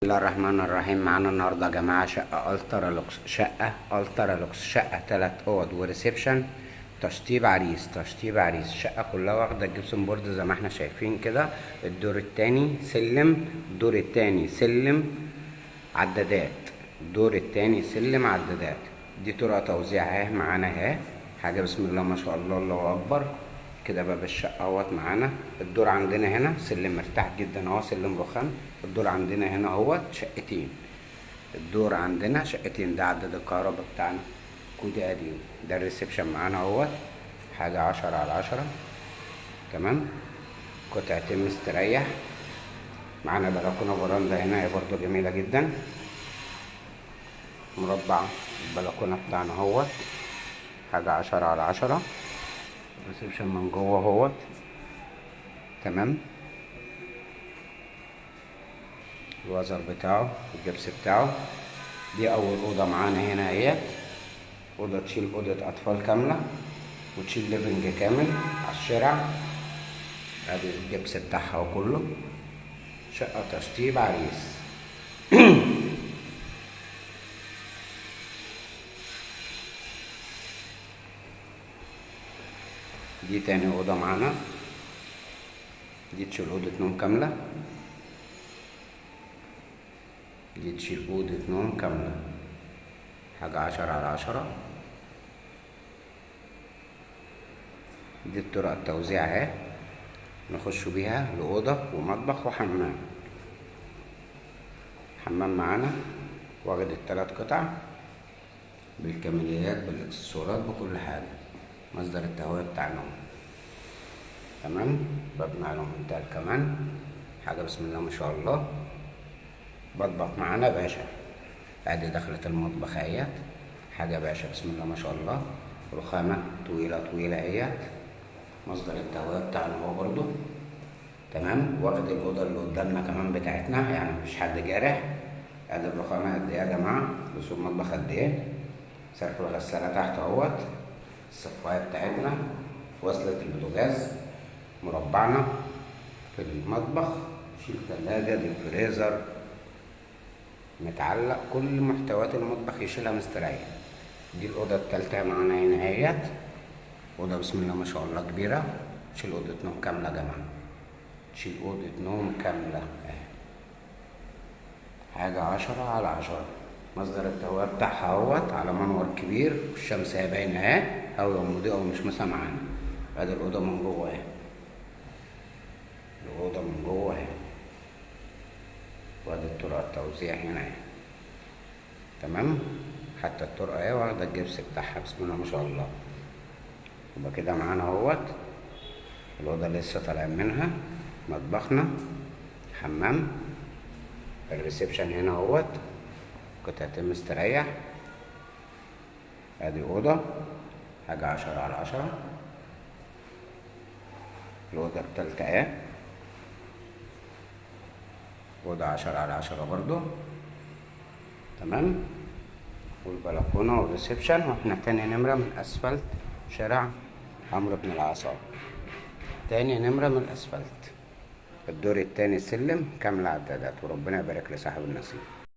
الله الرحمن الرحيم. معانا النهارده يا جماعة شقه ultra lux، شقه ultra lux، شقه 3 اوض و reception، تشطيب عريس، تشطيب عريس. الشقة كلها واخده ال gypsum board زي ما احنا شايفين كده. الدور التاني سلم، الدور التاني سلم عدادات، الدور التاني سلم عدادات. دي طرق توزيع اهي معانا اهي، حاجة بسم الله ما شاء الله، الله اكبر. كده باب الشقة اهوت معانا. الدور عندنا هنا سلم مرتاح جدا اهو، سلم رخام. الدور عندنا هنا اهوت شقتين، الدور عندنا شقتين. ده عداد الكهرباء بتاعنا كود قديم. ده ال reception معانا اهوت، حاجة 10 على 10. تمام، قطعتين مستريح. معانا بلكونة فراندا هنا هي برضو جميلة جدا. مربع البلكونة بتاعنا اهوت، حاجة 10 على 10. ال reception من جوه اهوت، تمام. الوزر بتاعه، الجبس بتاعه. دي اول اوضة معانا هنا اهيت، اوضة تشيل اوضة اطفال كاملة وتشيل living كامل على الشارع. ادي الجبس بتاعها وكله. شقه تشطيب عريس. دي تاني اوضة معانا، دي تشيل اوضة نوم كاملة، دي تشيل اوضة نوم كاملة، حاجة 10 على 10. دي الطرق التوزيع اهي، نخش بيها لأوضة ومطبخ وحمام. حمام معانا واخد التلات قطع بالكماليات بالاكسسوارات بكل حاجة. مصدر التهوية بتاع النوم، تمام. باب نقل منتهى كمان، حاجة بسم الله ما شاء الله. مطبخ معانا باشا، ادي دخلة المطبخ اهيت، حاجة باشا بسم الله ما شاء الله. رخامة طويلة طويلة اهيت، مصدر التهوية بتاعنا هو برضو، تمام. واخد الأوضة اللي قدامنا كمان بتاعتنا، يعني مفيش حد جارح. ادي الرخامة قد ايه يا جماعة، بصوا المطبخ قد ايه. صرف الغسالة تحت اهوت، الصفاية بتاعتنا، وصلة البوتاجاز، مربعنا في المطبخ، شيل تلاجة، دي فريزر متعلق، كل محتويات المطبخ يشيلها مستريح. دي الأوضة التالتة معانا هنا اهيت، أوضة بسم الله ما شاء الله كبيرة، تشيل أوضة نوم كاملة يا جماعة، تشيل أوضة نوم كاملة اهي، حاجة 10 على 10. مصدر التهوية بتاعها اهوت على منور كبير، والشمس اهي باينة اهي، هوا مضيئة ومشمسة معانا. ادي الأوضة من جوه اهي، الأوضة من جوه اهي، وادي الطرق التوزيع هنا اهي، تمام. حتى الطرقة اهي واخدة الجبس بتاعها بسم الله ما شاء الله. يبقى كده معانا اهوت الأوضة اللي لسه طالعين منها، مطبخنا، حمام، ال reception هنا اهوت، قطعتين مستريح. ادي أوضة حاجة 10 على 10. الأوضة التالتة اهي، أوضة 10 على 10 برضو، تمام. والبلكونة وال reception. واحنا تاني نمرة من أسفلت شارع عمرو بن العاص، تاني نمرة من الأسفلت، الدور التاني سلم كاملة عدادات. وربنا يبارك لصاحب النصيب.